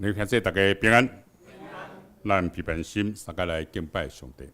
你看這大家平安，咱平平心，大家來敬拜上帝。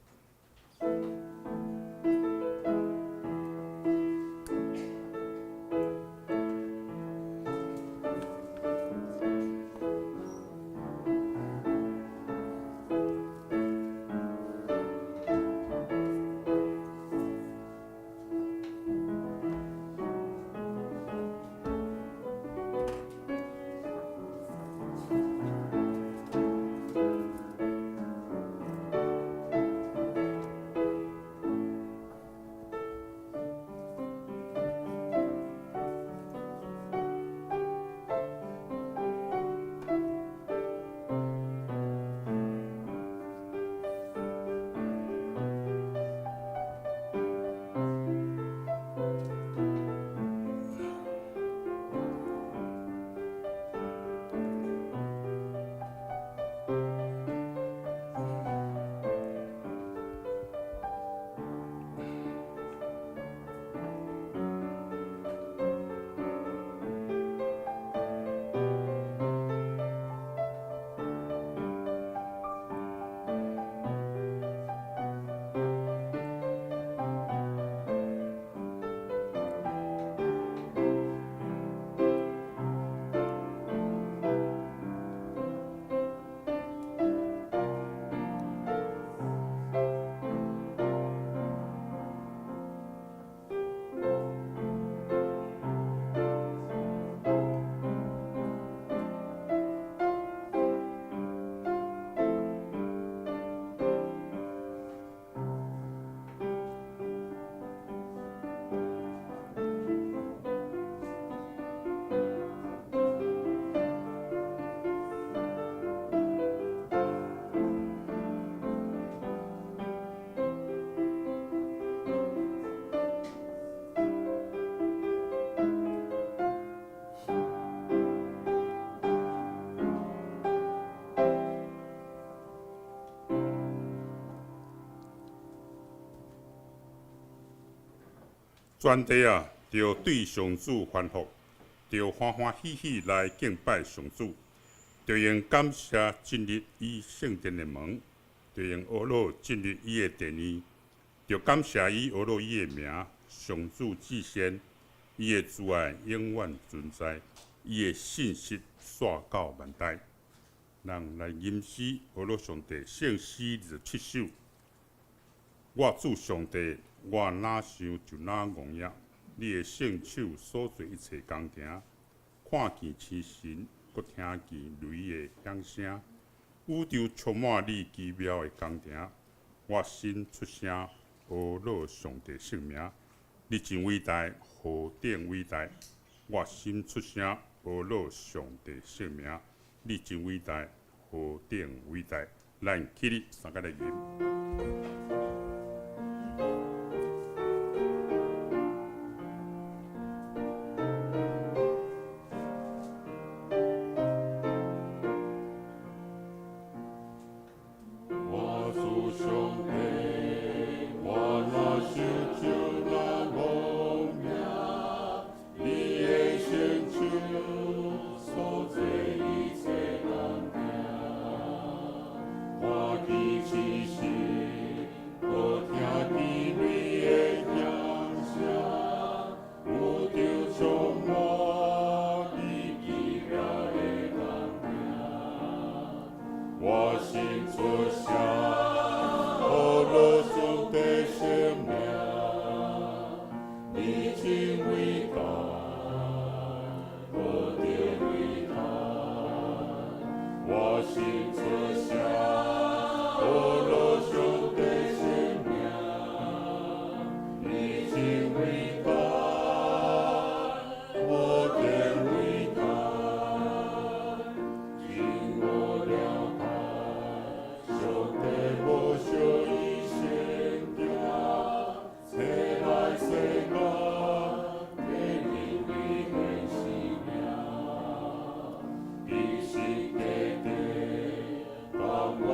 全地啊，著對上主歡呼，著歡歡喜喜來敬拜上主，著用感謝進入伊聖殿的門，著用呵咾進入伊的殿宇，著感謝伊呵咾伊的名，上主至善，伊的慈愛永遠存在，伊的信實紲到萬代。咱來吟詩呵咾上帝聖詩27首。我主上帝，我若想就若戇影，你的聖手所做一切工程，看見星辰，閣聽見雷的響聲，宇宙充滿你奇妙的工程。我心出聲呵咾上帝聖名，你真偉大，何等偉大！我心出聲呵咾上帝聖名，你真偉大，何等偉大！咱起立，三個來吟。我主上帝，我若想就若戇影，你的聖手所做一切工程，看見星辰，閣聽見雷的響聲，宇宙充滿你奇妙的工程。我心出聲呵咾上帝聖名，你真偉大，何等偉大！我心出聲呵咾上帝聖名，你真偉大，何等偉大！經我了解，上帝無小伊先行，冊來世間，替人類獻生命，必是地地，甘願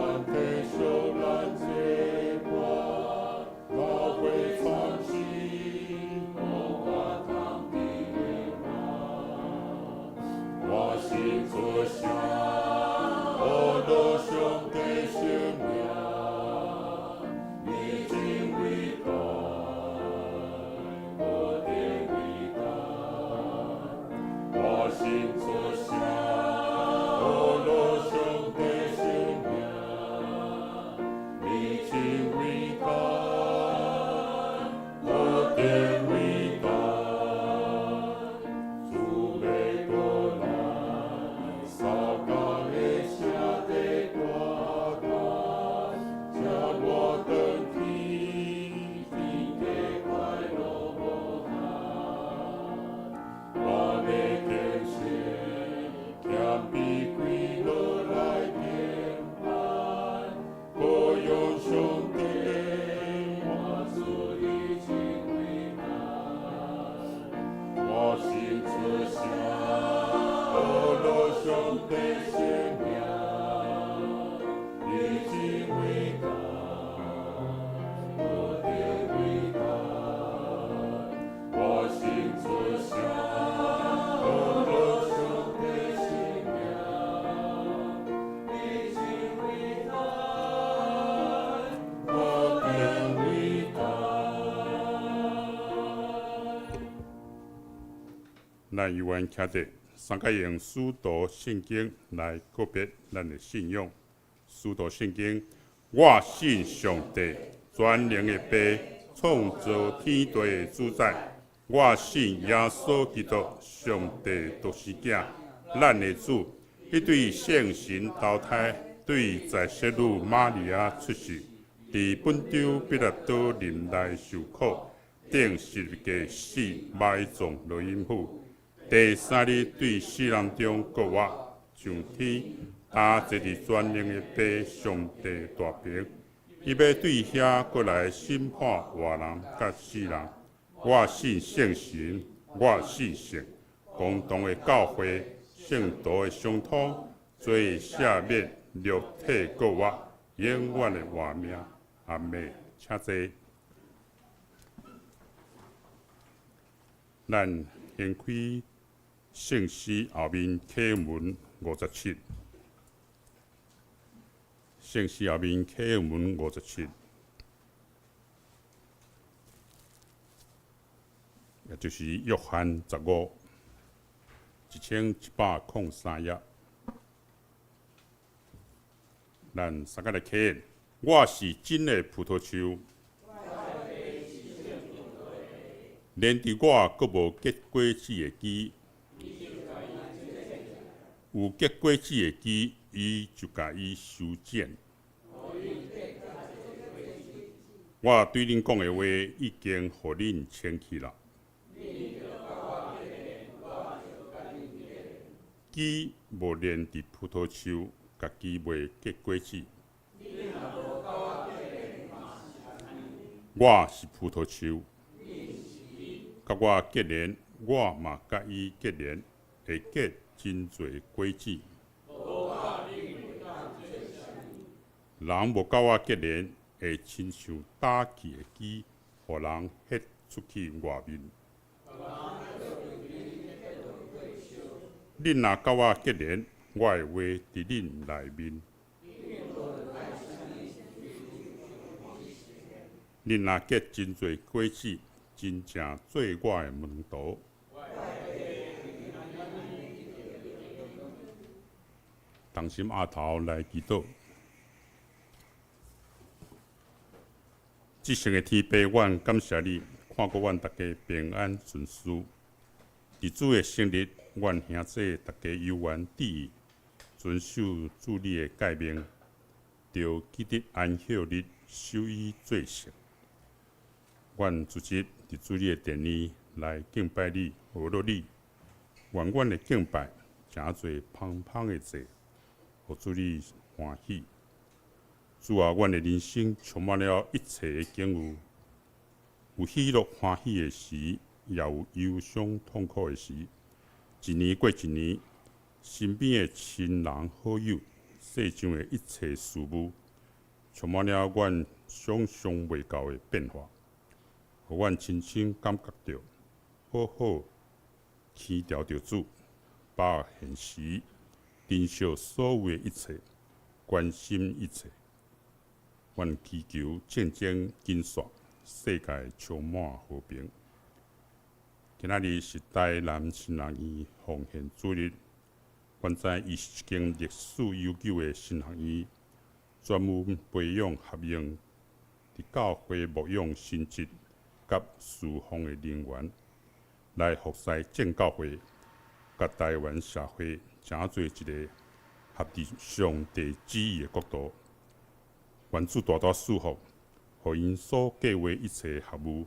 咱有緣徛佇三个用使徒信經來告別咱的信仰。使徒信經，我信上帝，全能的父，創造天地的主宰。我信耶穌基督，上帝獨生囝，咱的主。伊對聖神投胎，對在聖女瑪利亞出世，佇本丟彼拉多臨來受苦，釘十字架死，埋葬落陰府。第三日對死人中復活，上天，踏坐佇全能的父上帝大爿。伊欲對遐閣來審判活人佮死人。我信聖神，我信聖公同的教會，聖徒的相通，罪赦免，肉體復活，永遠的活命。阿們，請坐。咱掀開聖詩後面啟文57，聖詩後面啟文五十七，也就是約翰15，1103頁。咱三个來啟，我是真的葡萄樹，連佇我閣無結果子的枝，有結果子的枝，伊就共伊修剪。我對恁講的話，已經予恁清氣啦。枝無連佇葡萄樹，家己袂結果子。我是葡萄樹，佮我結連，我嘛佮伊結連，會結真濟果子。人無佮我結連，會親像焦去的枝，予人彼出去外面。恁若佮我結連，我的話佇恁內面。恁若結真濟果子，真正做我的門徒。同心阿頭來祈禱。至聖的天父，阮感謝你，看顧阮逐家平安順遂。佇主的生日，阮兄弟逐家有緣得意，遵守主你的誡命，著記得安息日，守伊做聖。阮組織佇主你的殿裡來敬拜你、學樂你。願阮的敬拜成做芳芳的祭，予主你歡喜。主啊，阮的人生充滿了一切的境遇，有喜樂歡喜的時，也有憂傷痛苦的時。一年過一年，身邊的親人好友，世上的一切事物，充滿了阮想像袂到的變化，予阮深深感覺著，好好牽牢著主，把握現實，珍惜所有的一切，關心一切。阮祈求戰爭緊煞，世界充滿和平。今仔日是台南神學院奉獻主日，阮知伊是一間歷史悠久的神學院，專門培養學用佇教會牧養神職佮事奉的人員，來服侍正教會佮台灣社會，成做一个合佇上帝旨意的國度。願主大大賜福，予𪜶所計劃一切學務，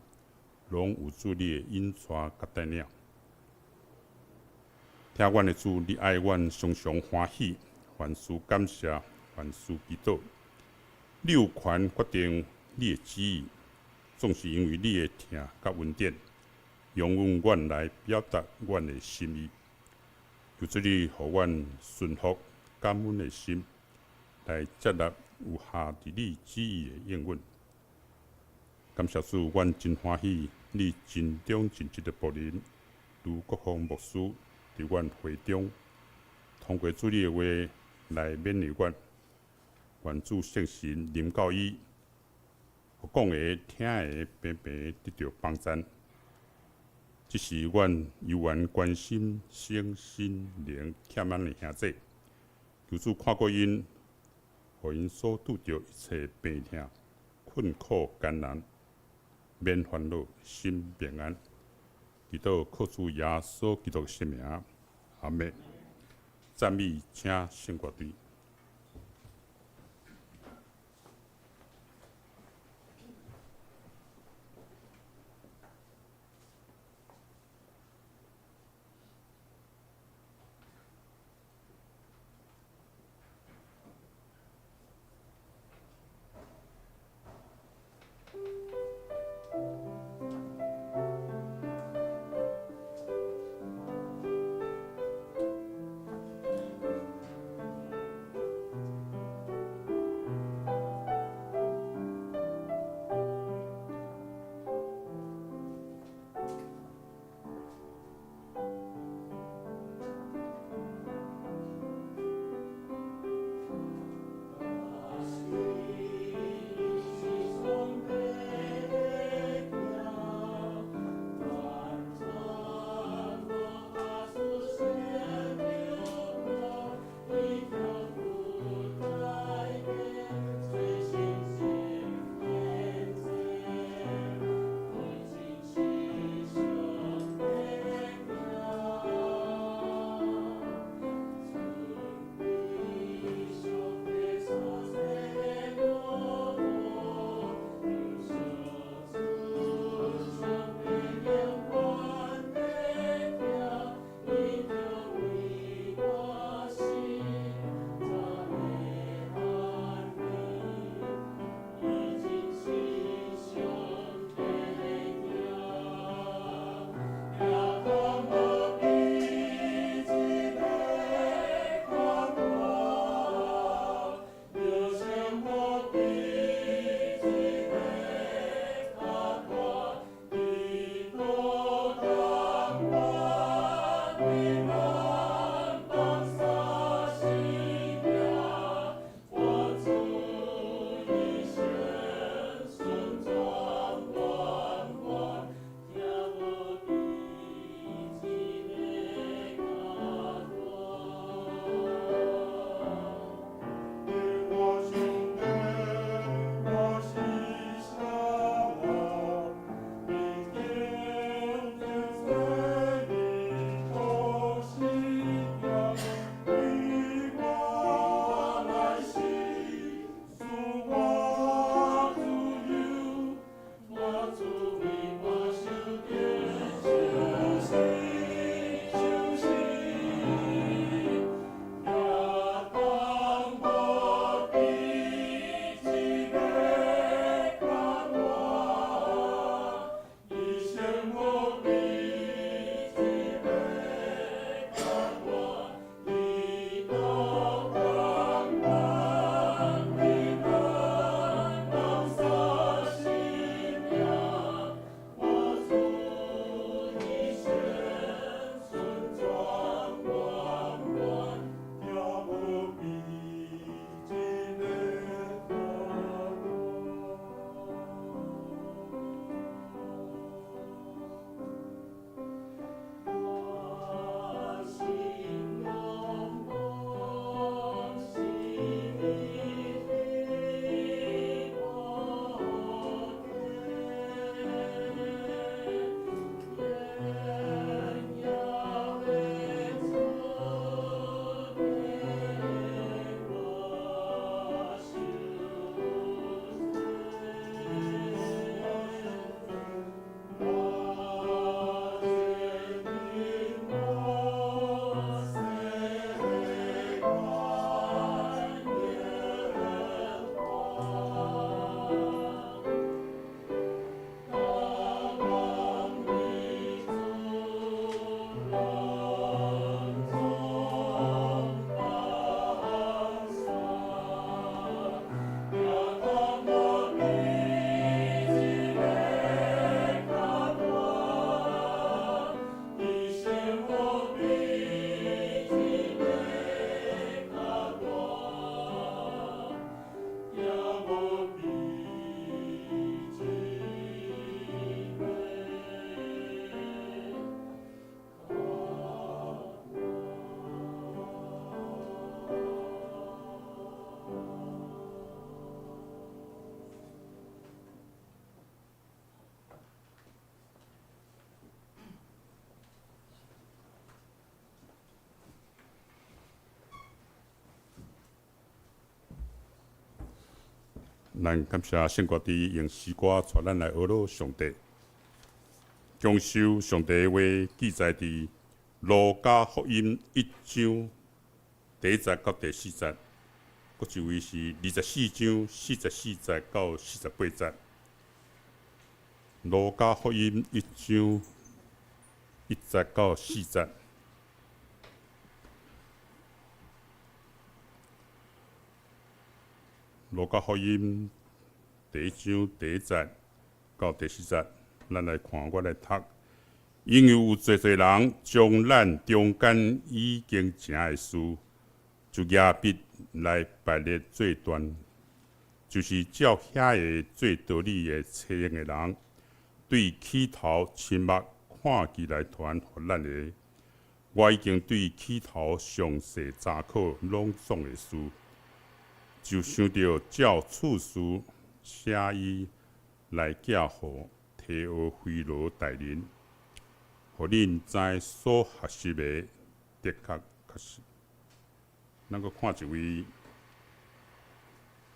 攏有主你的引帶佮帶領。聽阮的主，你愛阮常常歡喜，凡事感謝，凡事祈禱。你有權決定你的旨意，總是因為你的疼佮恩典，容許阮來表達阮的心意。求主你予阮順服感恩的心，來接納有合佇你旨意的應允。感謝主，阮真歡喜你盡忠盡職的僕人盧國鳳牧師佇阮會中，通過主你的話來勉勵阮。願主聖神臨到伊，予講的、聽的，平平得著幫贊。這是阮猶原關心身心靈欠咱的兄弟，求主看顧𪜶，予𪜶所拄著一切病痛、困苦艱難，免煩惱，心平安。祈禱靠主耶穌基督聖名，阿們。讚美，請聖歌隊。咱感謝聖歌隊用詩歌帶咱來學樂上帝，享受上帝的話記載佇路加福音一章第一節到第四節，閣一位是24章44節到48節。路加福音一章一節到四節。路加福音第一章第一節到第四節，咱來看，我來讀。因為有濟濟人將咱中間已經成的事，就舉筆來排列做段，就是照遐个做道理的冊用的人，對起頭親目看見來傳予咱的，我已經對起頭詳細查考攏總的事。就想著照次序寫伊來寄予提俄斐羅大人，予恁知所學習的的確確實。咱閣看一位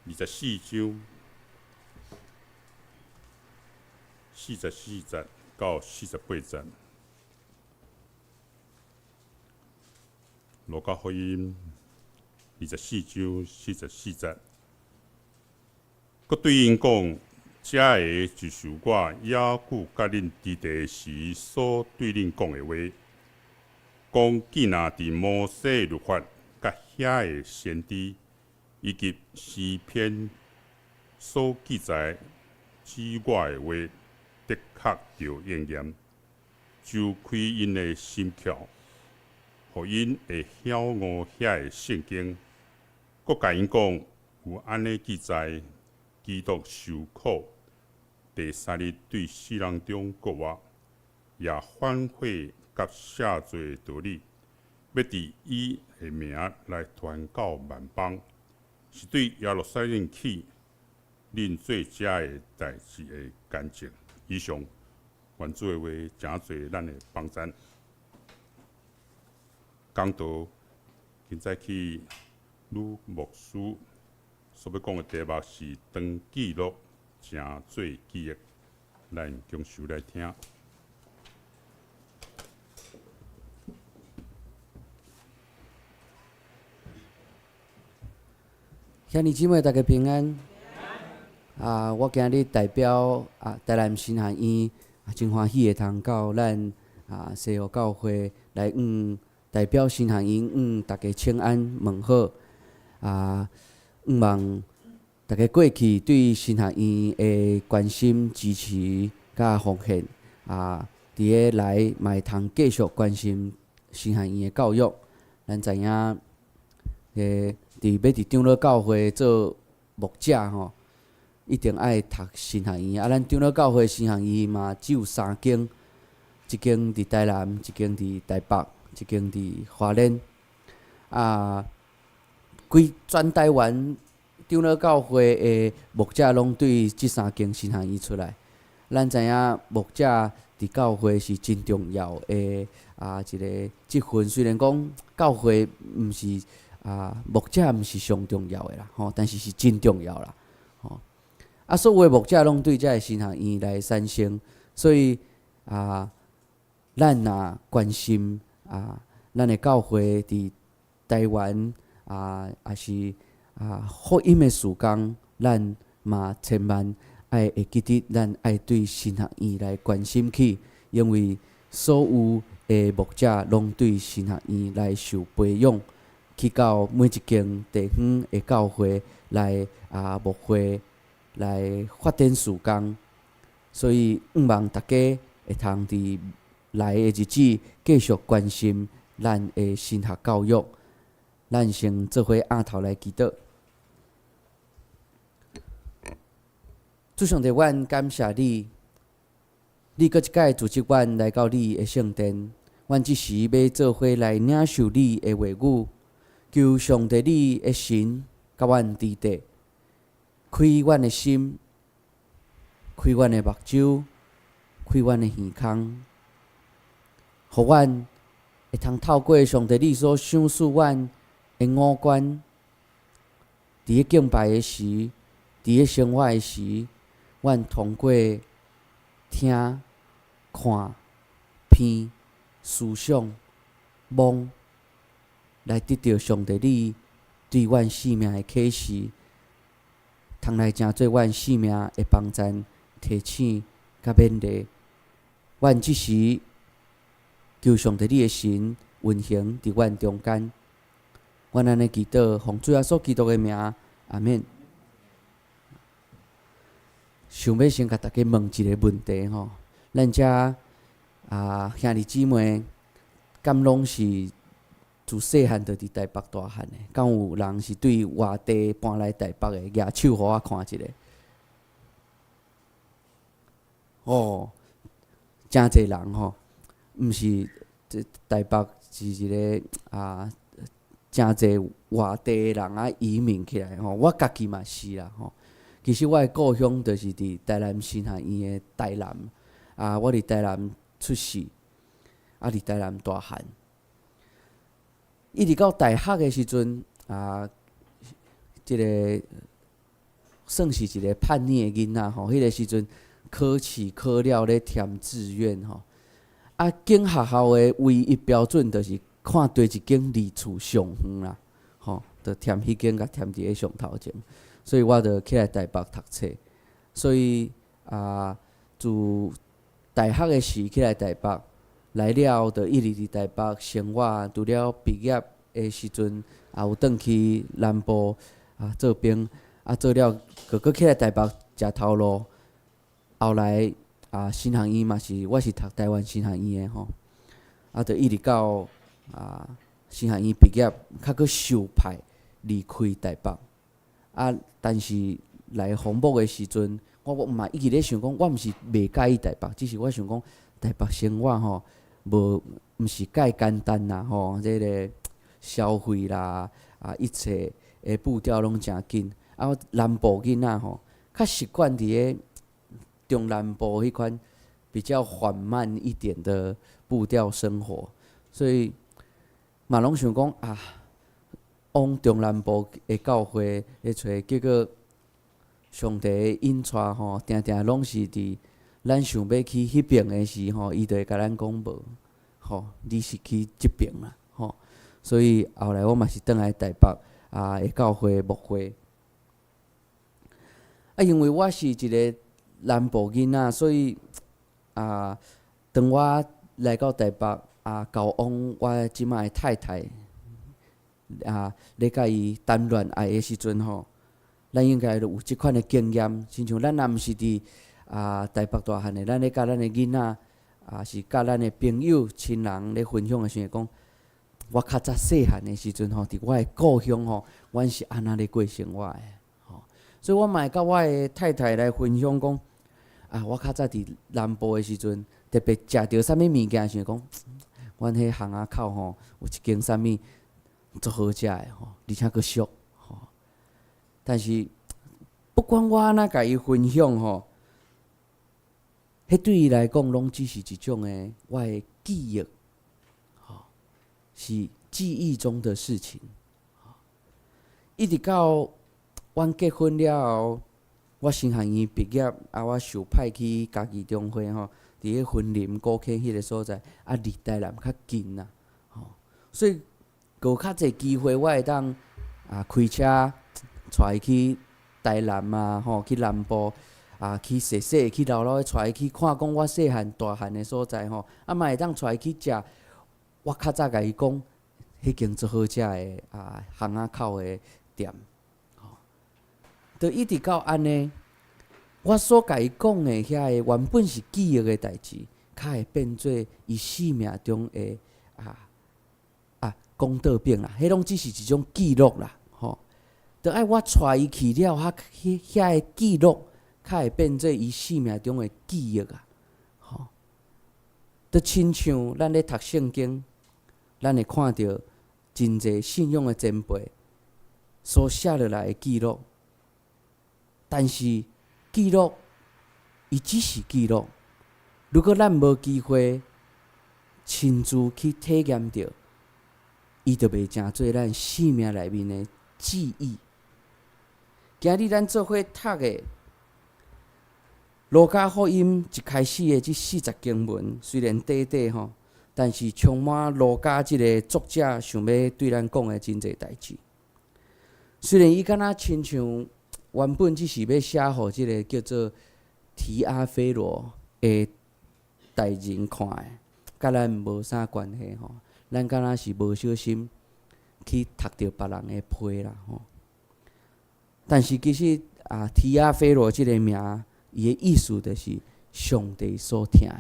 24章44節到48節，路加福音。24章44節，閣對𪜶講：這个就是我猶舊佮恁佇地時所對恁講的話，講既若佇摩西律法、佮遐个先知以及詩篇所記載指我的話，的確著應驗，就開𪜶的心竅，予𪜶會曉悟遐个聖經。閣共𪜶講，有按呢記載，基督受苦，第三日對死人中復活，也反悔佮赦罪的道理，欲佇伊的名來傳到萬邦，是對耶路撒冷起，恁做遮个代誌的見證。以上，願主的話成做咱的幫贊。講道，今早起呂牧師所欲講的題目是當記錄成做記憶，咱共受來聽。兄弟姊妹，大家平安。啊，我今日代表啊台南神學院啊，真歡喜會通到咱啊西湖教會來向代表神學院向大家請安問好。啊，向望大家過去對神學院的關心、支持佮奉獻啊，佇咧來嘛會通繼續關心神學院的教育。咱知影，佇欲佇長老教會做牧者吼，一定愛讀神學院。啊，咱長老教會神學院嘛只有三間，一間佇台南，一間佇台北，一間佇花蓮。啊，規全台灣長老教會的牧者攏對這三間神學院出來。咱知影牧者佇教會是真重要的啊一個職分，雖然講教會毋是啊牧者毋是上重要的啦，吼，但是是真重要啦，吼。啊，所有的牧者攏對這个神學院來產生，所以啊，咱若關心啊，咱的教會佇台灣啊，抑是啊福音的事工，咱嘛千萬愛會記得，咱愛對神學院來關心起，因為所有的牧者攏對神學院來受培養，去到每一間地方的教會來啊牧會來發展事工，所以向望大家會通佇來的日子繼續關心咱的神學教育。咱先做伙徛頭來祈禱。主上帝，阮感謝你，你閣一擺組織阮來到你的聖殿，阮這時欲做伙來領受你的話語，求上帝你的神佮阮佇地，開阮的心，開阮的目睭，開阮的耳孔，予阮會通透過上帝你所賞賜阮的五官，佇咧敬拜的時，佇咧生活的時，阮通過聽、看、鼻、思想、摸，來得著上帝你對阮生命的啟示，通來成做阮生命的幫贊、提醒佮勉勵。阮這時求上帝你的神運行佇阮中間。阮按呢祈禱，奉主耶穌基督的名，阿們。想欲先共大家問一个問題吼，咱遮啊兄弟姊妹，敢攏是自細漢就佇台北大漢的？敢有人是對外地搬來台北的？舉手予我看一下。哦，誠濟人吼，毋是這台北是一个啊，誠濟外地的人啊移民起來吼。我家己嘛是啦吼。其實我的故鄉就是佇台南神學院的台南，啊，我佇台南出世，啊，佇台南大漢。一直到大學的時陣，啊，這个算是一个叛逆的囡仔吼。彼个時陣考試考了咧填志願吼，啊，揀學校的唯一標準就是看佗一間離厝上遠啦，吼，就填彼間共填佇咧上頭前。所以我就起來台北讀冊，所以啊，自大學的時起來台北，來了後就一直佇台北生活，除了畢業的時陣，也有轉去南部啊做兵，啊做了，閣閣起來台北食頭路。後來啊，神學院嘛是，我是讀台灣神學院的吼，啊，就一直到啊神學院畢業，較閣受派離開台北。啊！但是來訪牧的時陣，我嘛一直咧想講，我毋是袂佮意台北，只是我想講台北生活吼，無毋是蓋簡單啦吼，這个消費啦啊，一切的步調攏誠緊。啊，我南部囡仔吼，較習慣佇咧中南部彼款比較緩慢一點的步調生活，所以嘛攏想講啊，往中南部的教會咧揣，結果上帝引帶吼，定定攏是佇咱想欲去彼爿的時吼，伊就會共咱講無，吼，你是去這爿啦，吼。所以後來我嘛是轉來台北啊的教會牧會。啊，因為我是一个南部囡仔，所以啊，當我來到台北啊，交往我這擺的太太啊，咧佮伊談戀愛的時陣吼，咱應該就有這款的經驗。親像咱若毋是佇啊台北大漢的，咱咧佮咱的囡仔，啊是佮咱的朋友、親人咧分享的時陣，講我較早細漢的時陣吼，佇我的故鄉吼，阮是按怎咧過生活的吼。所以我嘛會佮我的太太來分享講，啊，我較早佇南部的時陣，特別食著啥物物件時，講，阮彼巷仔口吼有一間啥物足好食的吼，而且閣俗吼。但是不管我按怎共伊分享吼，彼對伊來講攏只是一種的我的記憶，吼，是記憶中的事情。一直到阮結婚了後，我神學院畢業，啊，我受派去嘉義中會吼，佇咧雲林古坑彼个所在，啊，離台南較近啦，吼，所以閣有較濟機會，我會當啊開車帶伊去台南啊，吼，去南部啊，去踅踅，去繞繞，帶伊去看講我細漢大漢的所在吼，啊嘛會當帶伊去食我較早共伊講，彼間足好食的啊巷仔口的店，吼，就一直到按呢，我所共伊講的遐个原本是記憶的代誌，較會變做伊生命中的啊講倒變啦，彼攏只是一種記錄啦，吼。著愛我帶伊去了，較彼遐个記錄，較會變做伊生命中的記憶啊，吼。就親像咱咧讀聖經，咱會看著真濟信仰的前輩所寫落來的記錄，但是記錄伊只是記錄，如果咱無機會親自去體驗著，伊就袂成做咱生命內面的記憶。今日咱做伙讀的《路加福音》一開始的這四節經文，雖然短短吼，但是充滿路加這个作者想欲對咱講的真濟代誌。雖然伊敢若親像原本只是欲寫予這个叫做提阿非羅的大人看的，佮咱無啥關係吼。咱敢若是無小心去讀著別人的批啦吼。但是其實啊，提阿非羅這个名，伊的意思就是上帝所疼的。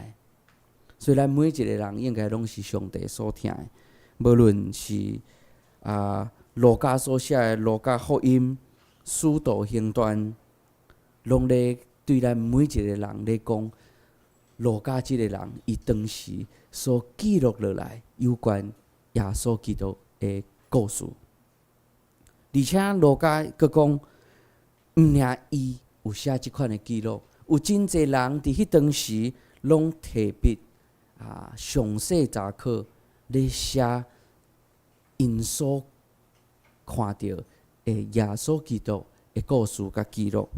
所以咱每一个人應該攏是上帝所疼的，無論是啊路加所寫的《路加福音》、使徒行傳，攏咧對咱每一个人咧講，路加這个人伊當時所記錄落來有關耶穌基督的故事。而且路加閣講，毋爾伊有寫這款的記錄，有真濟人佇彼當時攏提筆啊，詳細查考咧寫𪜶所看著的耶穌基督的故事佮記錄。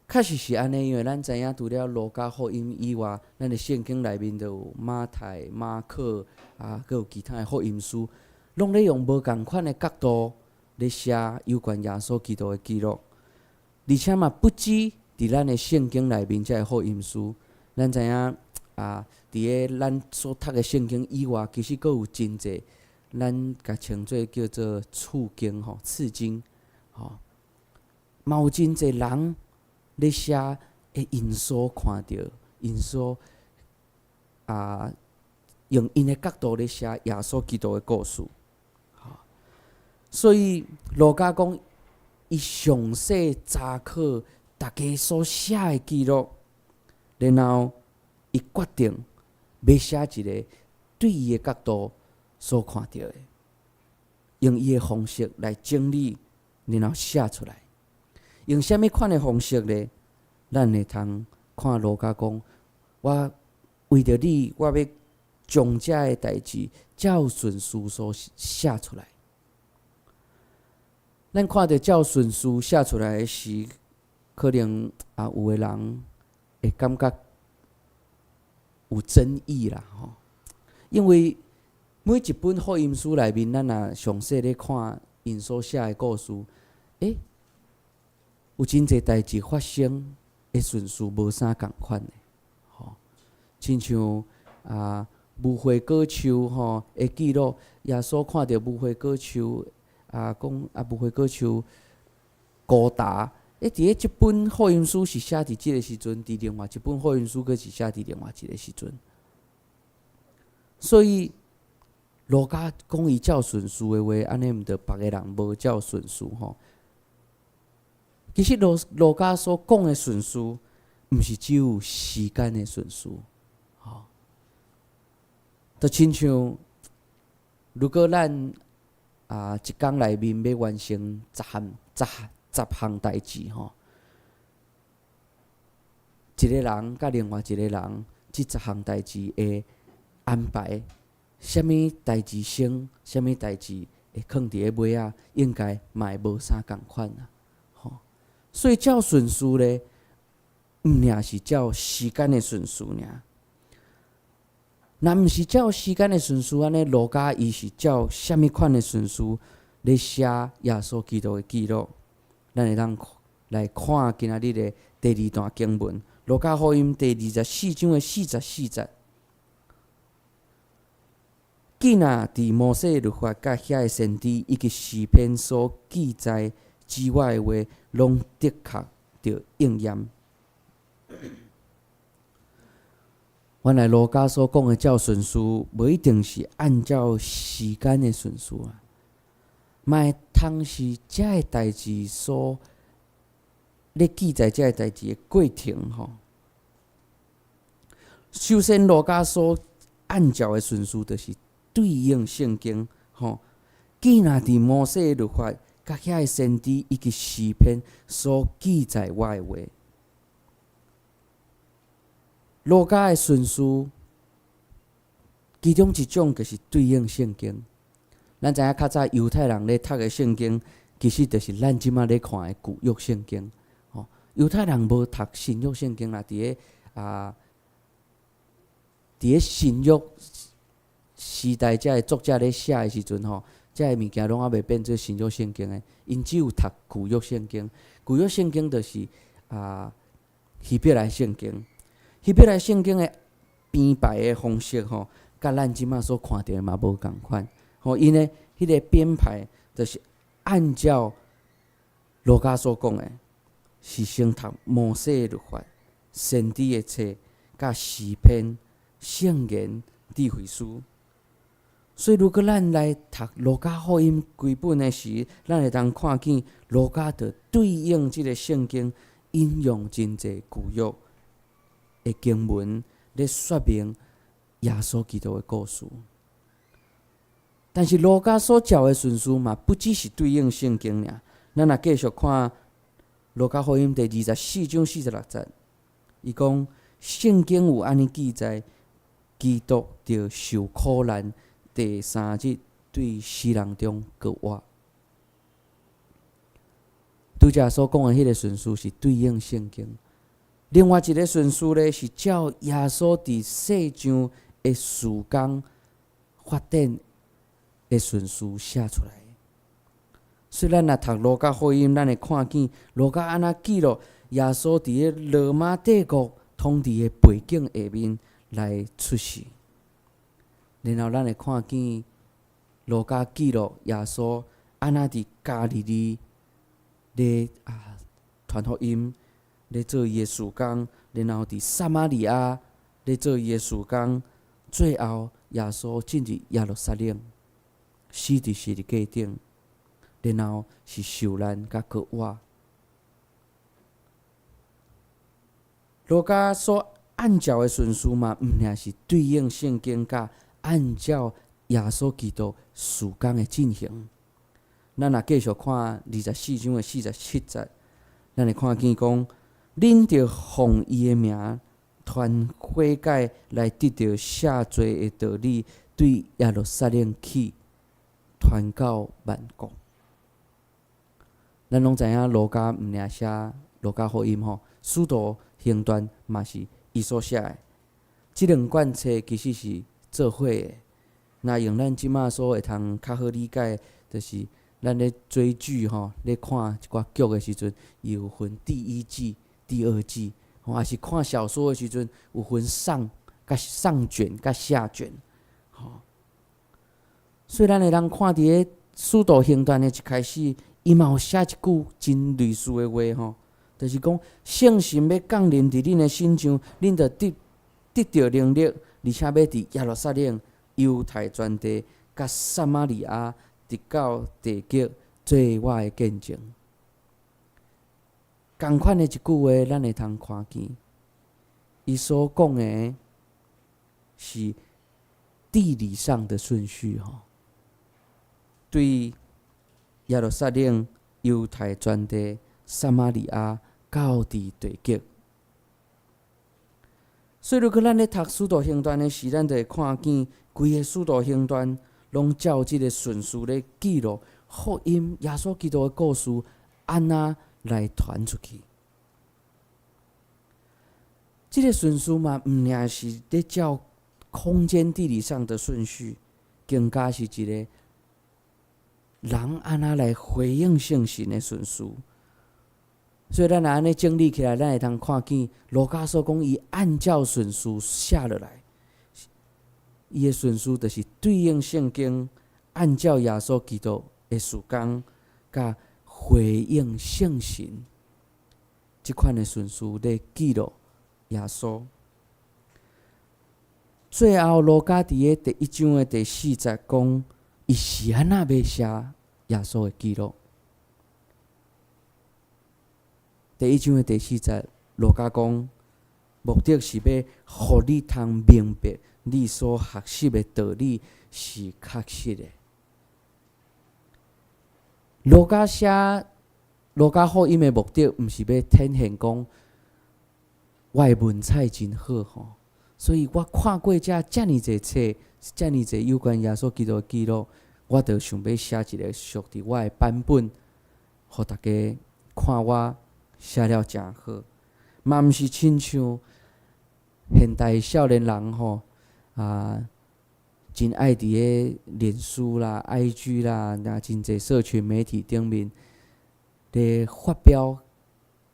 確實是按呢，因為咱知影，除了路加福音以外，咱的聖經內面就有馬太、馬可啊，閣有其他的福音書，攏咧用無仝款的角度咧寫有關耶穌基督的記錄。而且嘛，不止佇咱的聖經內面這个福音書，咱知影啊，佇咧咱所讀的聖經以外，其實閣有真濟，咱共稱做叫做次經吼，次經吼，嘛有真濟人咧寫，會𪜶所看著，𪜶所啊，用𪜶的角度咧寫耶穌基督的故事。所以路加講，伊詳細查考逐家所寫的記錄，然後伊決定欲寫一个對伊的角度所看著的，用伊的方式來整理，然後寫出來。用啥物款的方式咧？咱會通看路加講，我為著你，我欲將這个代誌照順序所寫出來。咱看著照順序寫出來的時，可能啊有的人會感覺有爭議啦吼。因為每一本福音書內面，咱若詳細咧看𪜶所寫的故事，有真濟代誌發生的順序無啥仝款的，吼，親像啊無花果樹吼的記錄，耶穌看著無花果樹啊，講啊無花果樹高焦，佇咧這本福音書是寫佇這个時陣，佇另外一本福音書閣是寫佇另外一个時陣，所以路加講伊照順序的話，按呢毋著別个人無照順序吼。其實路加所講的順序，毋是只有時間的順序，吼。就親像，如果咱啊一工內面欲完成十項代誌吼，一个人佮另外一个人，這十項代誌會安排，啥物代誌先，啥物代誌會囥佇咧尾仔，應該嘛會無啥仝款啊。所以照順序咧，毋爾是照時間的順序爾。若毋是照時間的順序，按呢路加伊是照啥物款的順序咧寫耶穌基督的記錄？咱會當來看今仔日的第二段經文，《路加福音》第24章的44節。既若佇摩西律法佮遐个先知以及詩篇所記載指我的話，攏的確著應驗。原來路加所講的照順序，無一定是按照時間的順序啊，嘛會通是這个代誌所咧記載這个代誌的過程吼。首先，路加所按照的順序，就是對應聖經吼。既若佇摩西律法佮遐个先知以及詩篇所記載我的話，路加的順序，其中一種就是對應聖經。咱知影較早猶太人咧讀的聖經，其實就是咱這馬咧看的舊約聖經。吼，猶太人無讀新約聖經啦，佇咧新約時代，這个作者咧寫的時陣吼，這个物件攏猶未變做新約聖經的，𪜶只有讀舊約聖經。舊約聖經就是希伯來聖經。希伯來聖經的編排的方式吼，佮咱這馬所看著的嘛無仝款。吼，𪜶的彼个編排就是按照路加所講的，是先讀摩西的律法、先知的冊、佮詩篇、聖言、智慧書。所以，如果咱來讀路加福音規本的時，咱會當看見路加就對應這個聖經引用真濟舊約的經文，咧說明耶穌基督的故事。但是路加所照的順序嘛，不只是對應聖經爾。咱若繼續看路加福音第24章46節，伊講聖經有按呢記載，基督著受苦難，第三日對死人中復活。拄才所講的彼个順序是對應聖經。另外一个順序咧，是照耶穌佇世上的事工發展的順序寫出來。所以咱若讀路加福音，咱會看見路加按怎記錄耶穌佇咧羅馬帝國統治的背景下面來出世。然後咱會看見路加記錄耶穌按怎佇加利利咧傳福音，咧做伊的事工，然後佇撒瑪利亞咧做伊的事工，最後耶穌進入耶路撒冷，死佇十字架頂，然後是受難佮復活。路加所按照的順序嘛，毋爾是對應聖經佮按照耶穌基督事工的進行。咱若繼續看24章的47節，咱會看見講，恁著奉伊的名傳悔改來得著赦罪的道理，對耶路撒冷起，傳到萬國。咱攏知影路加毋爾寫路加福音吼，使徒行傳嘛是伊所寫的。這兩卷冊其實是做伙的。若用咱這馬所會通較好理解，就是咱咧追劇吼，咧看一寡劇的時陣，伊有分第一季、第二季，吼，抑是看小說的時陣，有分上佮上卷佮下卷，吼。所以咱會通看佇咧使徒行傳的一開始，伊嘛有寫一句真類似的話吼，就是講聖神欲降臨佇恁的身上，恁就得著能力，而且欲佇耶路撒冷、猶太全地、佮撒瑪利亞，直到地極，做我的見證。仝款的一句話，咱會通看見，伊所講的是地理上的順序吼，對耶路撒冷、猶太全地、撒瑪利亞到佇地極。所以，如果咱咧讀使徒行傳的時，咱就會看見規个使徒行傳攏照這个順序咧記錄福音、耶穌基督的故事，按怎來傳出去。這个順序嘛，毋爾是咧照空間地理上的順序，更加是一个人按怎來回應聖神的順序。所以咱若按呢整理起來，咱會通看見路加所講，伊按照順序寫落來，伊的順序就是對應聖經，按照耶穌基督的事工，佮回應聖神，這款的順序咧記錄耶穌。最後，路加佇咧第一章的第四節講，伊是按怎欲寫耶穌的記錄。第一章的第四節，路加講，目的是欲予你通明白，你所學習的道理是確實的。路加寫路加福音的目的，毋是欲展現講我的文采真好吼，所以我看過遮遮爾濟冊，遮爾濟有關耶穌基督的記錄，我就想欲寫一个屬佇我的版本。予大家看我寫了誠好，嘛毋是親像現代少年人吼啊，真愛佇咧臉書啦、IG 啦，若真濟社群媒體頂面咧發表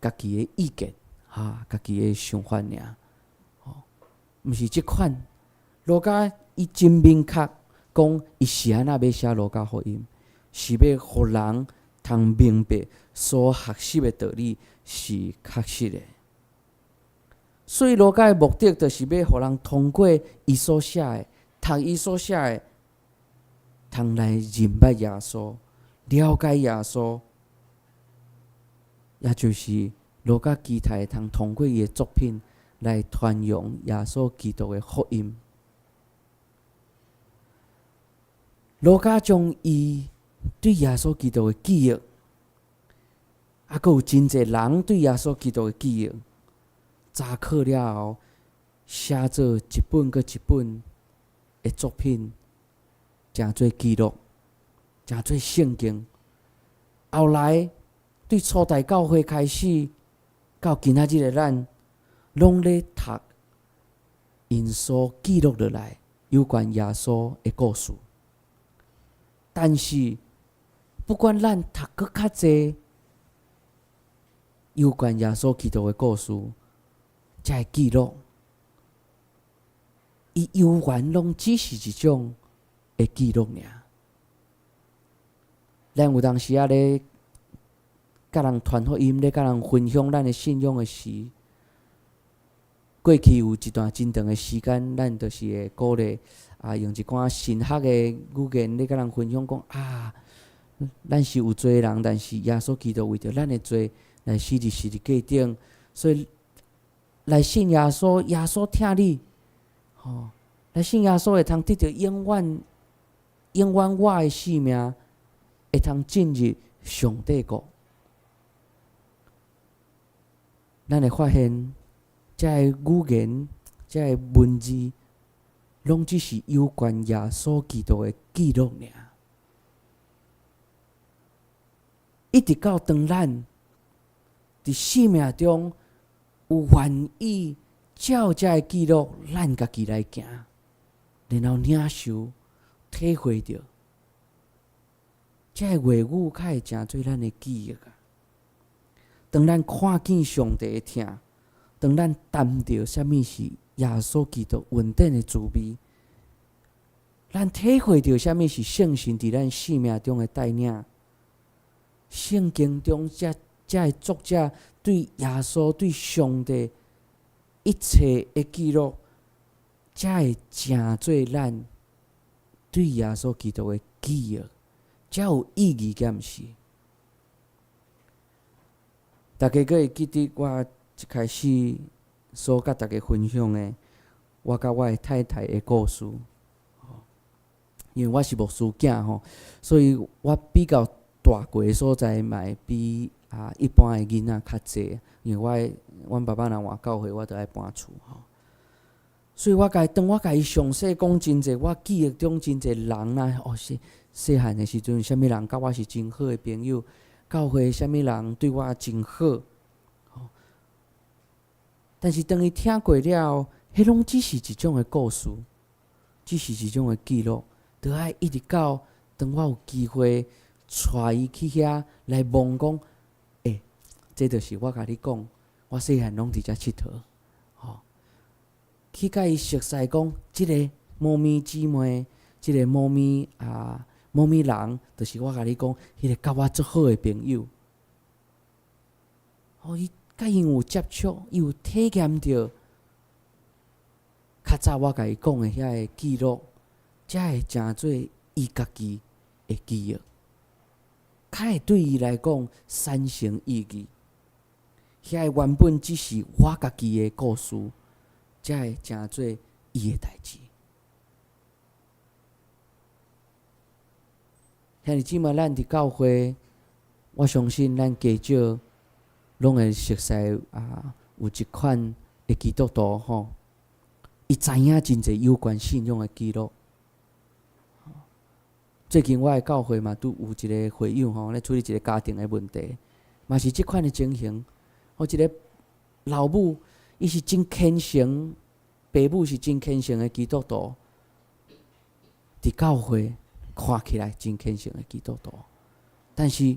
家己的意見，哈，家己的想法爾，吼，毋是這款。路加伊真明確講，伊是按怎欲寫路加福音，是欲予人通明白所學習的道理是確實的。所以路加的目的，就是欲予人通過伊所寫的，讀伊所寫的，通來認捌耶穌，了解耶穌，也就是路加期待通通過伊的作品來傳揚耶穌基督的福音。路加將伊對耶穌基督的記憶，啊，閣有真濟人對耶穌基督的記憶，查考了後，寫做一本閣一本的作品，成做記錄，成做聖經。後來對初代教會開始，到今仔日的咱，攏咧讀𪜶所記錄落來有關耶穌的故事。但是，不管咱讀閣較濟有關耶穌基督的故事，這个記錄，伊猶原攏只是一種的記錄爾。咱有當時仔咧，佮人傳福音，咧佮人分享咱的信仰的時，過去有一段真長的時間，咱就是會鼓勵啊，用一寡神學的語言咧佮人分享講啊，咱是有罪的人，但是耶穌基督為著咱的罪來死佇十字架頂，所以來信耶穌，耶穌疼你，吼，來信耶穌會通得著永遠、永遠活的生命，會通進入上帝國。咱會發現，這个語言、這个文字，攏只是有關耶穌基督的記錄爾。一直到當咱佇生命中有願意照這个記錄，咱家己來行，然後領受、體會著，這个話語較會成做咱的記憶啊。當咱看見上帝的疼，當咱擔著啥物是耶穌基督恩典的滋味，咱體會著啥物是聖神佇咱生命中的帶領。聖經中這這个作者對耶穌、對上帝一切的記錄，才會成做咱對耶穌基督的記憶，才有意義，敢毋是？大家閣會記得我一開始所佮大家分享的，我佮我的太太的故事。因為我是牧師囝吼，所以我比較蹛過的所在嘛會比啊一般的囡仔較濟。因為我的阮爸爸若換教會，我就愛搬厝吼。所以我共當我共伊詳細講真濟，我記憶中真濟人啊，哦，細細漢的時陣，啥物人佮我是真好的朋友，教會啥物人對我真好。但是當伊聽過了後，彼攏只是一種的故事，只是一種的記錄，著愛一直到當我有機會帶伊去遐來摸講，欸，這就是我共你講，我細漢攏佇遮𨑨迌，吼，去共伊熟似講，這个某咪姊妹，這个某咪啊某咪人，就是我共你講，彼个佮我足好的朋友。哦，伊佮𪜶有接觸，伊有體驗著較早我共伊講的遐个記錄，才會成做伊家己的記憶，較會對伊來講產生意義。遐个原本只是我家己的故事，才會成做伊的代誌。兄弟姊妹，咱佇教會，我相信咱加少攏會熟似啊，有一款的基督徒吼，伊知影真濟有關信仰的記錄，最近我的教會嘛，拄有一個會友吼，咧處理一個家庭的問題，嘛是這款的情形。予一個老母，伊是真虔誠，爸母是真虔誠的基督徒，佇教會看起來真虔誠的基督徒，但是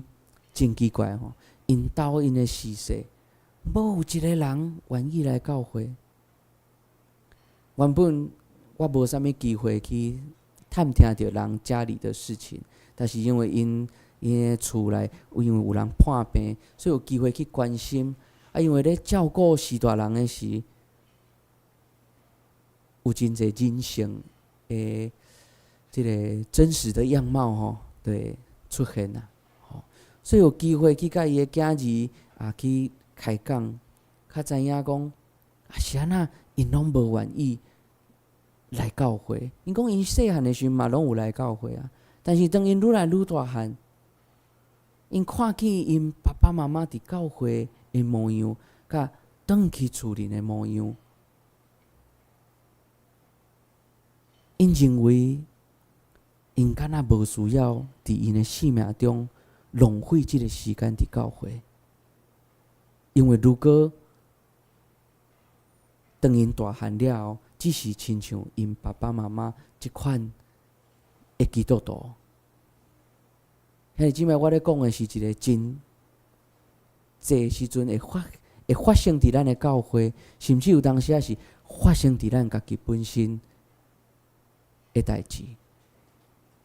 真奇怪吼，𪜶兜𪜶的序世，無有一個人願意來教會。原本我無啥物機會去探聽著人家裡的事情，但是因為𪜶𪜶的厝內，因為有人破病，所以有機會去關心。啊，因為咧照顧序大人的時，有真濟人性的這个真實的樣貌吼，對出現啊，吼，所以有機會去佮伊的囝兒啊去開講，較知影講啊是按怎，𪜶攏無願意來教會。𪜶講𪜶細漢的時陣嘛攏有來教會啊，但是當𪜶愈來愈大漢，𪜶看見𪜶爸爸媽媽佇教會的模樣，佮轉去厝裡的模樣，𪜶認為𪜶敢若無需要佇𪜶的生命中浪費這个時間佇教會，因為如果當𪜶大漢了後，只是親像𪜶爸爸媽媽這款的基督徒。兄弟姊妹，我咧講的是一个真濟時陣會發生佇咱的教會，甚至有當時仔是發生佇咱家己本身的代誌。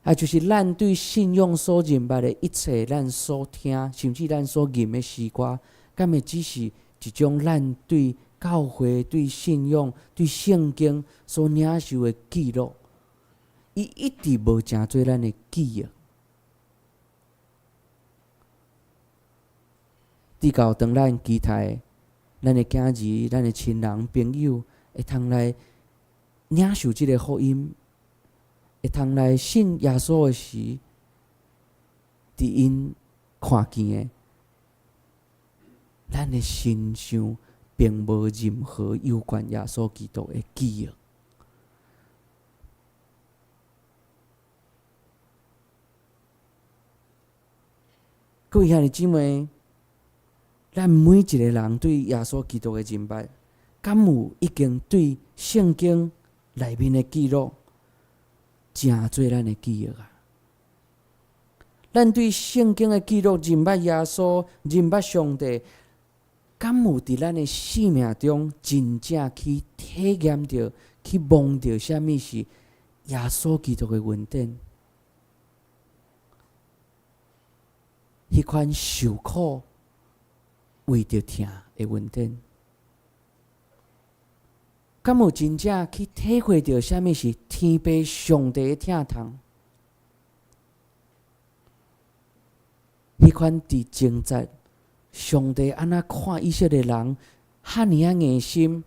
啊，就是咱對信仰所認捌的一切，咱所聽，甚至咱所吟的詩歌，敢會只是一種咱對教會、對信仰、對聖經所領受的記錄？伊一直無成做咱的記憶。直到當咱期待咱的囝兒、咱的親人、朋友會通來領受這个福音，會通來信耶穌的時，佇𪜶看見的，咱的身上並無任何有關耶穌基督的記憶。各位兄弟姊妹，咱每一个人對耶穌基督的認捌，敢有已經對聖經內面的記錄，成做咱的記憶啊？咱對聖經的記錄認捌耶穌、認捌上帝，敢有佇咱的生命中真正去體驗著、去摸著啥物是耶穌基督的恩典？彼款受苦為著疼的恩典，敢有真正去體會著啥物是天父上帝的疼痛？彼款佇掙扎，上帝按怎看以色列人，遐爾仔硬心，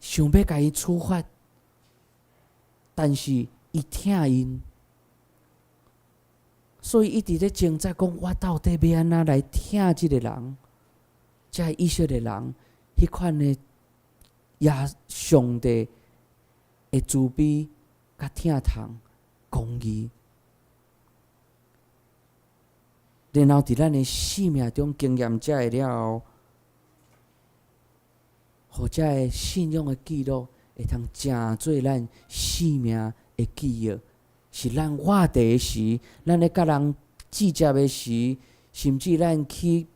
想欲共伊處罰，但是伊疼𪜶，所以一直咧掙扎，講我到底欲按怎來疼這个人？這个以色列人，彼款的耶上帝的慈悲、佮疼痛、公義，然後佇咱的生命中經驗這个了後，予這个信仰的記錄會通成做咱生命的記憶，是咱活佇的時，咱咧佮人接觸的時，甚至咱去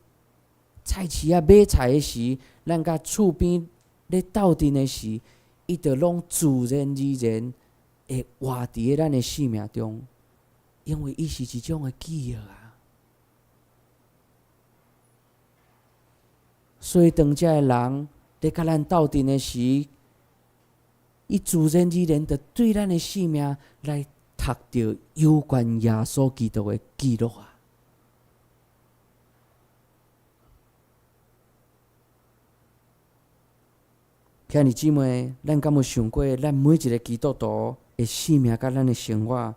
菜市仔買菜的時，咱佮厝邊咧鬥陣的時，伊就攏自然而然會活佇咧咱的生命中，因為伊是一種的記憶啊。所以當這个人咧佮咱鬥陣的時，伊自然而然就對咱的生命來讀著有關耶穌基督的記錄啊。兄弟姊妹，咱敢有想過，咱每一个基督徒的生命佮咱的生活，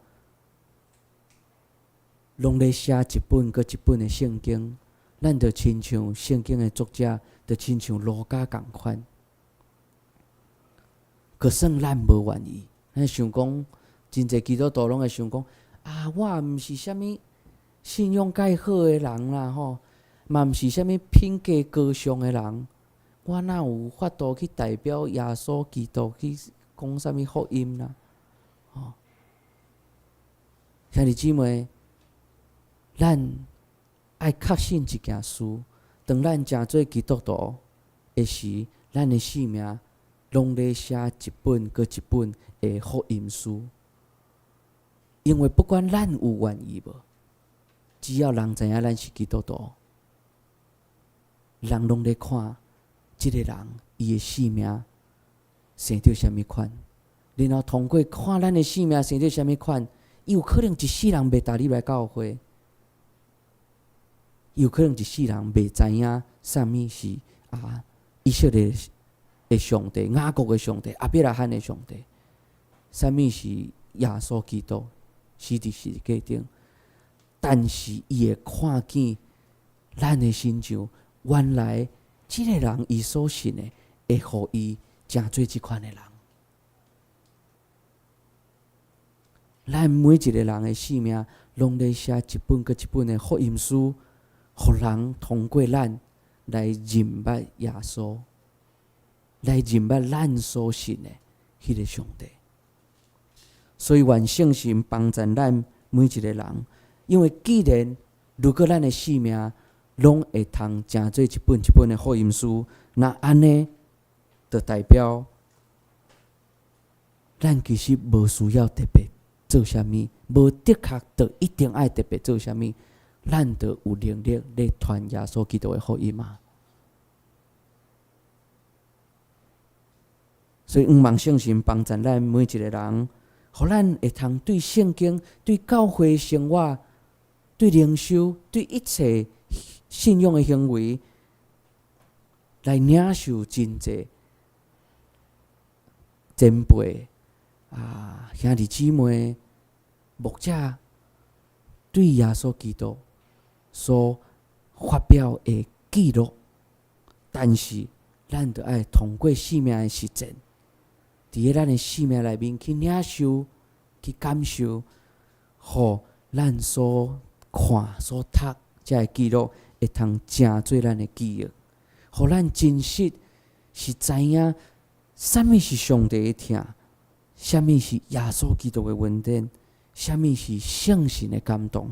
攏咧寫一本閣一本的聖經？咱就親像聖經的作者，就親像路加仝款。就算咱無願意，咱想講，真濟基督徒攏會想講啊，我毋是啥物信仰蓋好的人啦，吼，嘛毋是啥物品格高尚的人，我哪有法度去代表耶穌基督去講啥物福音啦？吼，兄弟姊妹，咱愛確信一件事，當咱成做基督徒的時，咱的生命攏咧寫一本閣一本的福音書。因為不管咱有願意無，只要人知影咱是基督徒，人攏咧看這个人伊的生命生著啥物款，然後通過看咱的生命生著啥物款，伊有可能一世人袂踏入來教會，有可能一世人袂知影啥物是啊以色列的上帝、雅各的上帝、亞伯拉罕的上帝，啥物是耶穌基督死佇十字架頂，但是伊會看見咱的身上，原來這个人伊所信的，會予伊成做這款的人。咱每一个人的生命，攏咧寫一本閣一本的福音書，予人通過咱來認捌耶穌，來認捌咱所信的彼个上帝。所以願聖神幫助咱每一个人，因為既然如果咱的生命攏會通成做一本一本的福音書，那按呢，就代表咱其實無需要特別做啥物，無的確就一定愛特別做啥物，咱就有能力咧傳耶穌基督的福音啊。所以，向望聖神幫助咱每一个人，予咱會通對聖經、對教會生活、對靈修、對一切信仰的行為，來領受真濟前輩啊兄弟姊妹、牧者對耶穌基督所發表的記錄，但是咱著愛通過生命的實踐，佇咧咱的生命內面去領受、去感受，予咱所看、所讀這个記錄會通成做咱的記憶，予咱真實是知影啥物是上帝的疼，啥物是耶穌基督的恩典，啥物是聖神的感動，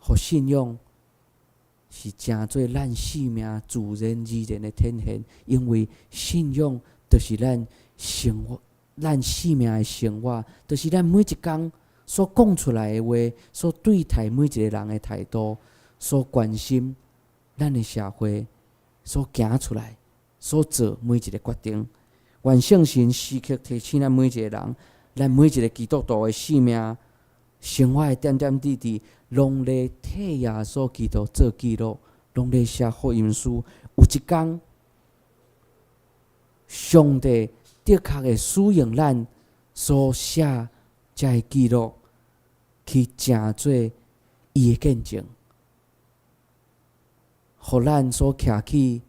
予信仰是成做咱生命自然而然的體現，因為信仰就是咱生活、咱生命的生活，就是咱每一工所講出來的話，所對待每一个人的態度，所關心咱的社會，所行出來、所做每一个決定。願聖神時刻提醒咱每一个人，咱每一个基督徒的生命、生活的點點滴滴，攏咧替耶穌基督做記錄，攏咧寫福音書。有一工，上帝的確會使用咱所寫這个記錄，去成做伊的見證，予咱所徛起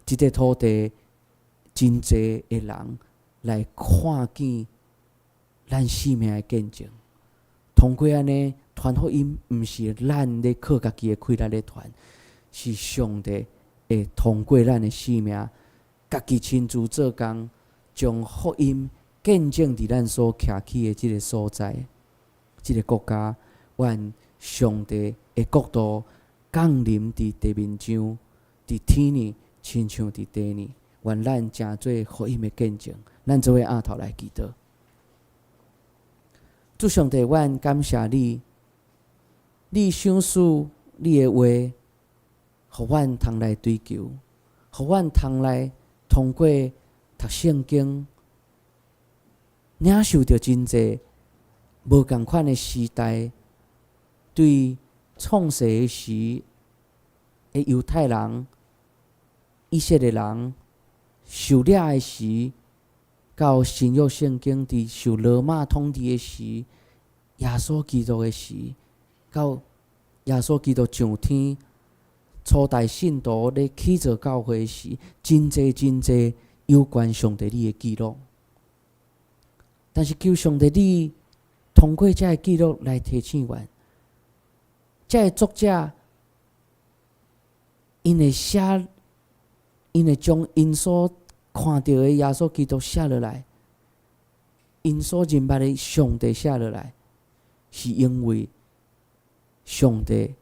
這塊土地真濟的人來看見咱生命的見證。通過按呢傳福音，毋是咱咧靠家己的氣力咧傳，是上帝會通過咱的生命，家己親自做工，將福音見證佇咱所徛起的這个所在、這个國家，願上帝的國度降臨佇地面上，佇天呢，親像佇地呢。願咱成做福音的見證，咱做伙徹頭來祈禱。主上帝，阮感謝你，你賞賜你的話，予阮通來追求，予阮通來通過讀聖經，領受著真濟無仝款的時代，對創世時的猶太人、以色列人受掠的時，到新約聖經佇受羅馬統治的時，耶穌基督的時，到耶穌基督上天，初代信徒咧起造教會時，真濟真濟有關上帝你的記錄。但是求上帝你通過這个記錄來提醒阮，這个作者𪜶會寫，𪜶會將𪜶所看著的耶穌基督寫落來，𪜶所認捌的上帝寫落來，是因為上帝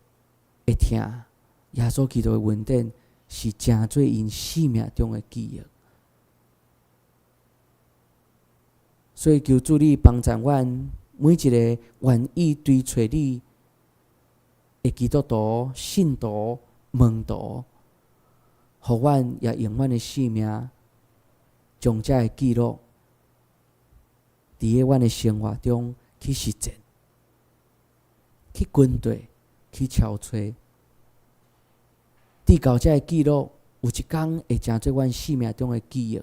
會疼耶穌基督的恩典，是成做𪜶生命中的記憶。所以求主你幫助阮每一个願意追揣你的基督徒、信徒、門徒，予阮也用阮的生命，將這个記錄，佇咧阮的生活中去實踐、去跟綴、去敲揣，直到這个記錄有一工會成做阮生命中的記憶。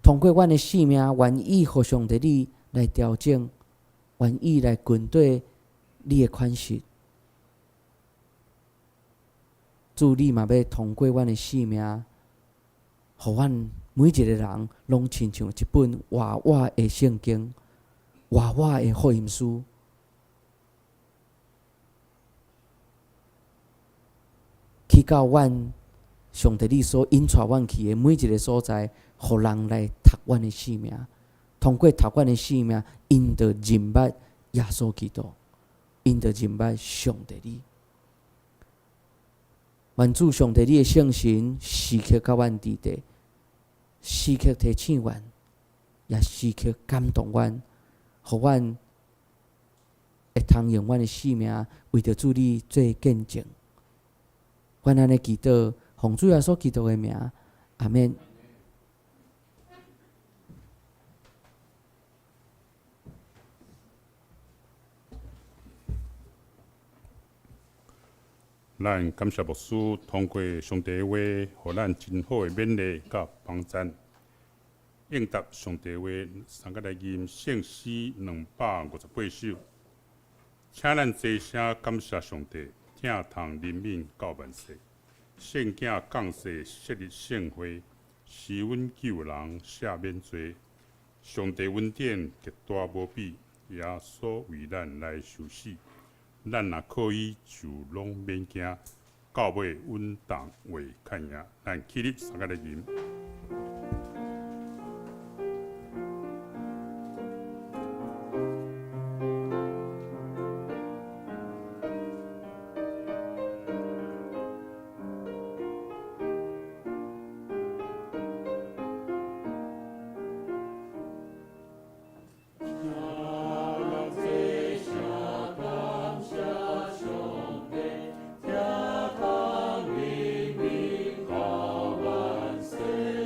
通過阮的生命，願意予上帝你來調整，願意來跟綴你的款式。主，你嘛欲通過阮的生命，予阮每一个人攏親像一本活活的聖經，活活的福音書，去到阮上帝你所引帶阮去的每一个所在，予人來讀阮的生命，通過讀阮的生命，𪜶就認捌耶穌基督，𪜶就認捌上帝你。願主上帝你的聖神時刻佮阮佇佇，時刻提醒阮，也時刻感動阮，予阮會通用阮的生命為著主你做見證。阮按呢祈禱，奉主耶穌基督的名，阿們。咱感謝牧師通過上帝的話，予咱真好的勉勵佮幫贊。應答上帝話，三個來吟聖詩258首，請咱齊聲感謝上帝，疼痛憐憫到萬世。聖囝降世設立聖會，是阮救人赦免罪。上帝恩典極大無比，耶穌為咱來受死。咱若靠伊就攏免驚，到尾阮同會較贏。咱起立，三個來吟。疼痛憐憫到萬世。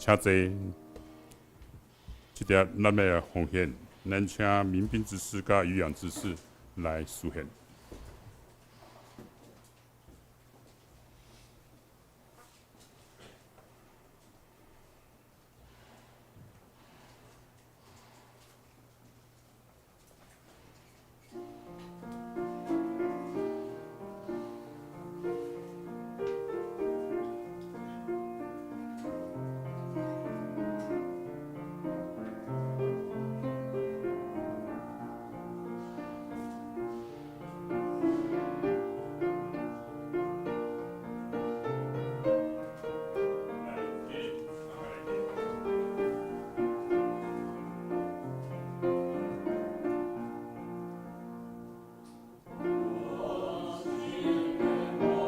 請坐。這條咱欲來奉獻，咱請民兵執事佮漁養執事來司獻。請坐。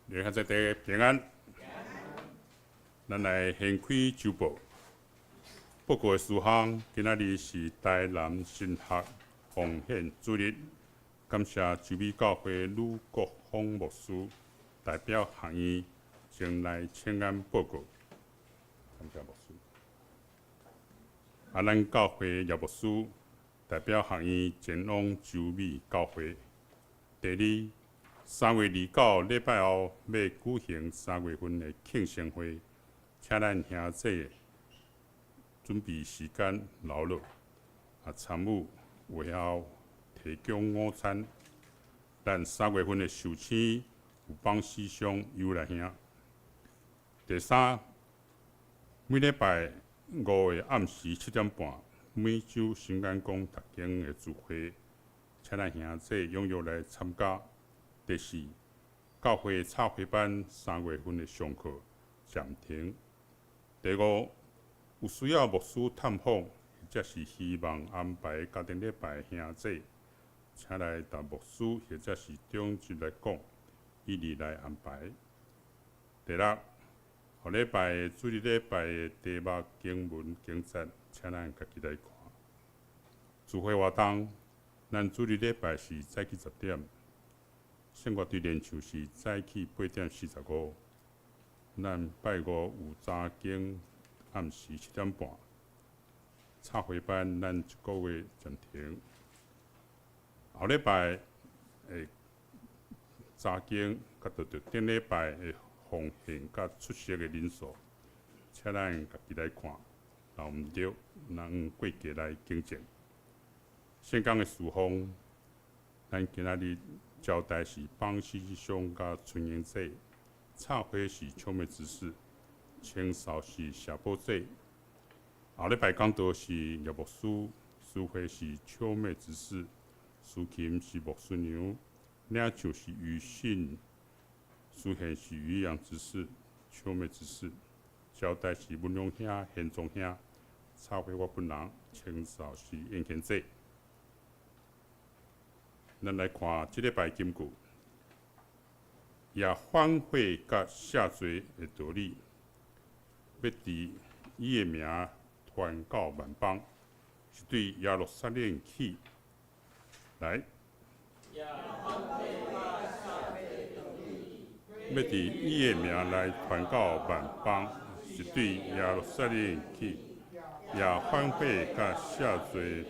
你看這大家平安。咱來掀開週報。報告的事項，今仔日是台南神學奉獻主日，感謝洲美教會呂國峰牧師代表學院前來請安報告。感謝牧師。啊，咱教會葉牧師代表學院前往洲美教會。第二，3月29禮拜後欲舉行三月份的慶生會，請咱兄弟準備時間勞碌，啊參與會後提供午餐。咱三月份的壽星有邦師兄尤來兄。第三，每禮拜五的暗時7點半，每週新眼光讀經的聚會，請咱兄弟踴躍來參加。第四，教會插花班三月份的上課暫停。第五，有需要牧師探訪，或者是希望安排家庭禮拜兄弟，請來共牧師或者是長執來講，以利來安排。第六，予禮拜主日禮拜的題目經文經節，請咱家己來看。聚會活動，咱主日禮拜是早起10點，聖樂隊練唱是早起8點45。咱拜五有查經，暗時7點半。插花班咱一個月暫停。後禮拜的查經，佮著著頂禮拜的奉獻佮出席的人數，請咱家己來看，若毋對，咱過節來更正。聖工的事奉，咱今仔日招待是邦師兄佮春英姐，插花是秋妹執事，清掃是謝寶姐。後禮拜講道是葉牧師，司會是秋妹執事，司琴是牧師娘，領唱是余信，司獻是余陽執事，秋妹執事，招待是文龍兄、賢宗兄，插花我本人，清掃是應賢姐。咱來看這禮拜金句，耶反悔佮赦罪的道理，欲佇伊的名傳到萬邦，是對耶路撒冷起來。欲佇伊的名來傳到萬邦，是對耶路撒冷起。耶反悔佮赦罪，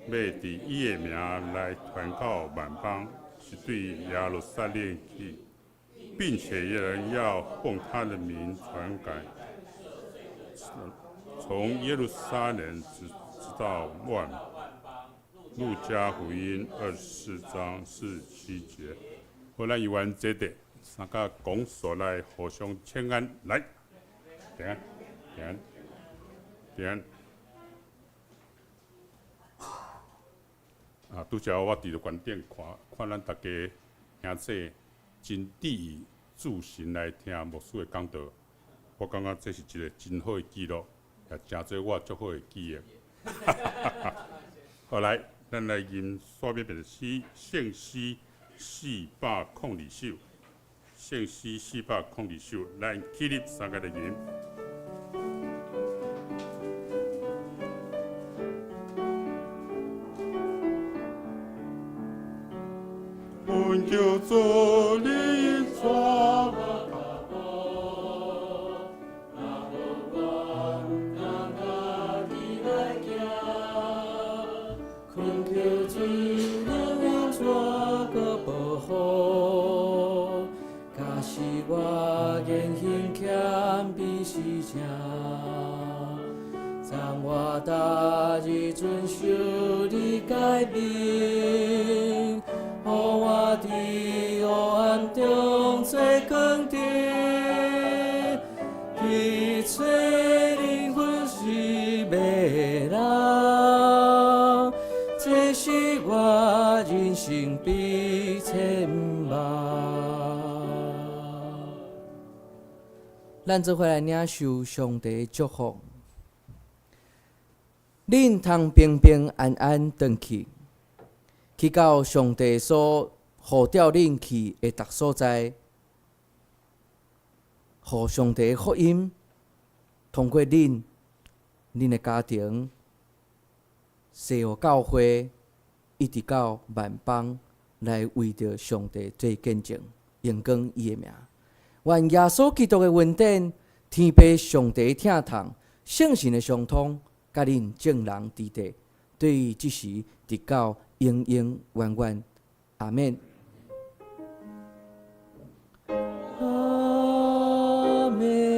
欲佇伊的名來傳到萬邦，是對耶路撒冷起，並且人要奉他的名傳改，從耶路撒冷直到萬。路加福音24章47节。好，咱有完這的三個拱手來互相請安，來，平安，平安，平安。啊，拄才我佇咧觀點看，看咱逐家兄弟真注意注神來聽牧師的講道，我感覺這是一個真好的記錄，也成做我足好的記憶。好，來，咱來吟煞尾的詩，聖詩402首，聖詩402首，咱起立三个來吟。恳求主你帶我脚步，若無我通家己來行，懇求主予我帶閣保護，假使我言行謙卑實誠，當我逐日遵守你誡命，予我佇黑暗中做光燈，去找靈魂失迷人，這是我人生必展望。咱做伙來領受上帝的祝福，恁通平平安安轉去，去到上帝所呼召恁去的逐所在，予上帝的福音通過恁、恁的家庭、西湖教會，一直到萬邦，來為著上帝做見證，榮光伊的名。願耶穌基督的恩典、天父上帝的疼痛、聖神的相通，佮恁眾人佇底，對這時直到永永遠遠。阿們。阿們。